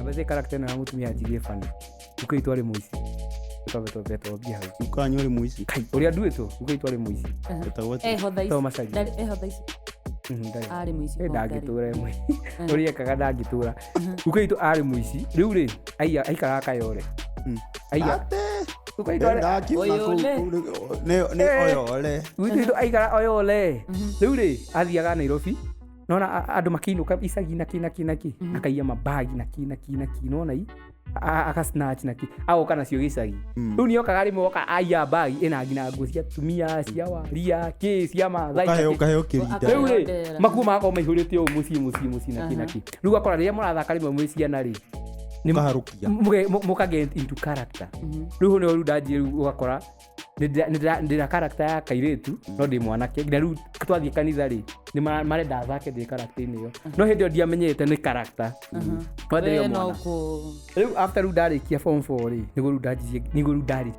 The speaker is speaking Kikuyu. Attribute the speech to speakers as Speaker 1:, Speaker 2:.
Speaker 1: By character ĩno ya mũtumia yanjirie bani guka witũ arĩ mũici. Twambe twambe twambie hau.
Speaker 2: Ukanyu ũrĩ mũici?
Speaker 1: Kai, ũrĩa nduĩtwo, guka witũ arĩ mũici.
Speaker 2: Etagwo atĩa?
Speaker 3: Eho thaa
Speaker 1: To
Speaker 3: ici.
Speaker 1: Macharia.
Speaker 3: Eho thaa ici.
Speaker 1: Ndarĩ.
Speaker 3: Arĩ mũici.
Speaker 1: Ĩ,
Speaker 3: ho ndarĩ.
Speaker 1: ndangĩtũra ĩmwe ũrĩa ekaga ndangĩtũra. Guka witũ arĩ mũici rĩu rĩ aikaraga Kayore. Aiya
Speaker 2: Ate!
Speaker 1: Guka witũ arĩ
Speaker 2: Ndakiuma kũu-
Speaker 3: Oyole.
Speaker 2: kũu nĩ Oyole.
Speaker 1: Guka witũ aikara Oyole. Rĩu rĩ athiaga Nairobi, nona andũ makĩinũka icagi na kĩ na kĩ na kĩ, akaiya mabagi na kĩ na kĩ na kĩ, nona i aka snatch na kĩ, agoka nacio gĩcagi. Rĩu nĩokaga rĩmwe oka aiya bagi ĩna nginya nguo cia atumia, cia waria, kĩ cia Maathai na
Speaker 2: Ũkaheo
Speaker 1: kĩ.
Speaker 2: ũkaheo kĩrinda.
Speaker 1: Rĩu rĩ
Speaker 3: Ndera.
Speaker 1: makuo magakorwo maihũrĩte ũũ mũciĩ mũciĩ mũciĩ na kĩ na kĩ. Rĩu ũgakora rĩrĩa mũrathaka rĩmwe mwĩ ciana rĩ,
Speaker 2: Ũkaharũkia.
Speaker 1: Mũka get into character. Rĩu hau nĩho rĩu ndanjie, rĩu ũgakora ndĩna character ya kairĩtu no ndĩ mwanake. Nginya rĩu twathiĩ kanitha rĩ, nĩ marenda thake ndĩ character-inĩ ĩyo, no hĩndĩ ĩyo ndiamenyete nĩ character no ndĩrĩ o
Speaker 3: We no
Speaker 1: mwana.
Speaker 3: kũ
Speaker 1: Rĩu after rĩu ndarĩkia form 4 rĩ, nĩguo rĩu ndanjirie, nĩguo rĩu ndarĩ